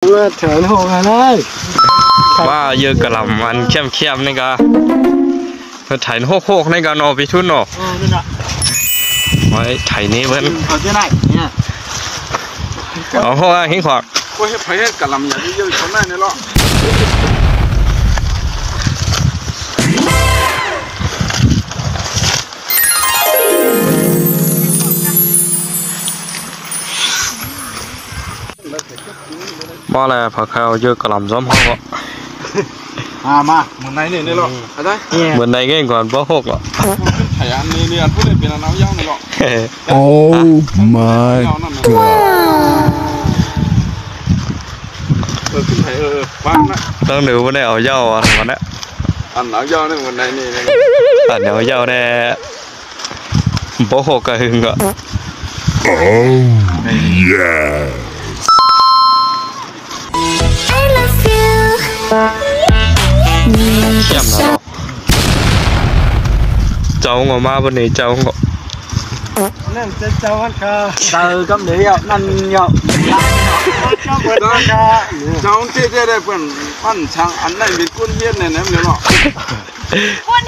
ເອີ ເຖິງຫົກແລ້ວນາຍ ວ່າເຢີກະຫຼຳອັນແຄມໆນີ້ກະ ໄຖໂຮກໆນີ້ກະເນາະ ໄປທຸນເນາະ ເອີ ນັ້ນນະ ໄວ້ໄຖນີ້ເພິ່ນ ເຂົາຈະໄດ້ເນຍ ເອົາໂຮກເຮັດຂວາກ ໂອ້ຍ ໃຜເຮັດກະຫຼຳຢ່າງນີ້ເຢີກະຫຼຳນີ້ເນາະ. ມາແລ້ວ ພາເຂົ້າເຢີກະຫຼຳຊ້ອມເຮົາເກາະ ມາ ມາ ມື້ໃນນີ້ເນາະ ອືມ ເອົາໄດ້ ມື້ໃນເກັ່ງກ່ອນ ບໍ່ຫົກເກາະ ໄຖອັນນີ້ ອັນຜູ້ໃດເປັນອັນເອົາເຍົານີ້ເກາະ Oh my god ເອີ ຂຶ້ນໄຖ ເອີ ວາງນະ ຕ້ອງດູຜູ້ໃດເອົາເຍົາອັນນັ້ນນະ ອັນເອົາເຍົານີ້ ມື້ໃນນີ້ ອັນເອົາເຍົາແດ່. ບໍ່ຫົກກະຫຶງເກາະ Oh yes ແຄມແລ້ວເນາະ ເຈົ້າເງາະມາບັດນີ້ ເຈົ້າເງາະ ນັ້ນເຈົ້າ ເຈົ້າຫັ້ນກະ ເຈົ້າກຳເດີຍ ນັ້ນເຍົາະ ເຈົ້າເປີດກະ ເຈົ້າເຈົ້າໄດ້ເພິ່ນ ມັນຊ່າງອັນນັ້ນເປັນຄົນວຽດແນ່ໆເນາະ. ຄົນ